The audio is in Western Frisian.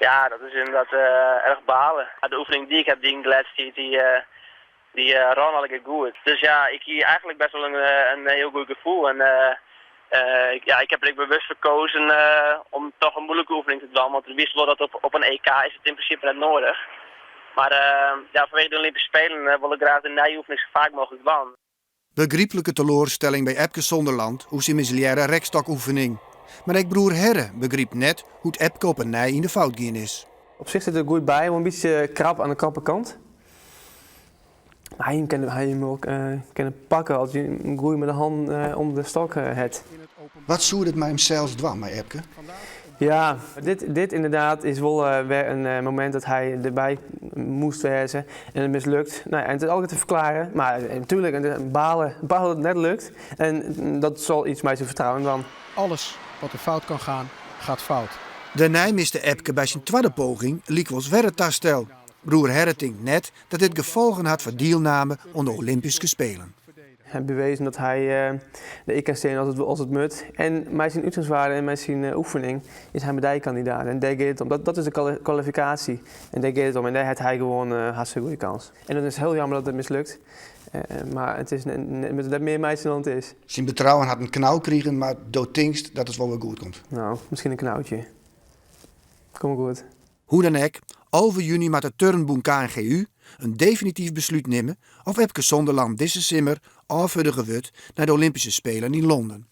Ja, dat is inderdaad erg balen. De oefening dy't ik ha dien de lêste tiid, dy rûn allegear goed. Dus ja, ik hie eigenlik best wol in hiel goed gefoel. En ja, ik ha der ek bewust foar kozen om toch in moeilike oefening te dwaan, want ik wist wol dat op in EK is it yn prinsipe net noadich. Mar ja, fanwege de Olympyske Spelen wol ik graach de nije oefening sa faak mooglik dwaan. Begryplike teloarstelling by Epke Zonderland oer syn mislearre rekstokoefening. Mar ek broer Herre begrypt net hoe't Epke op 'e nij yn de fout gien is. Op sich sit er goed by, wol in bytsje krap oan de krappe kant. Mar hy kin him wol kinne pakke as hy him goed mei de hannen om de stok hat. Wat soe dit mei himsels dwaan, mei Epke? Ja, dit, dit inderdaad is wol wer in momint dat hy derby moast wêze en it mislukt. Nou ja, en it is altyd te ferklearjen, mar natuerlik balen, balen dat it net lukt. En dat sil iets mei syn fertrouwen dwaan. Alles wat er fout kan gaan, gaat fout. Dêrnei miste Epke by syn twadde poging lykwols wer it tastel. Broer Herre tinkt net dat dit gefolgen hat foar dielname oan de Olympyske Spelen. Hy hat bewezen dat hy der ek kan stean as it moat. En mei syn útgangswaarde en mei syn oefening is hy medaljekandidaat. En dêr giet it om. Dat is de kwalifikaasje. En dêr giet it om. En dêr hat hy gewoan hartstikke goede kâns. En it is hiel jammer dat it mislukt. Mar it is net mear meitsjen dan it is. Syn betrouwen hat in knau krigen, mar do tinkst dat it wol wer goed komt? No, miskien in knautsje. Komt goed. Hoe dan ek, 11 juny moat it turnbûn KNGU in definityf beslút nimme oft Epke Zonderland dizze simmer ôffurdige wurdt nei de Olympyske Spelen yn Londen.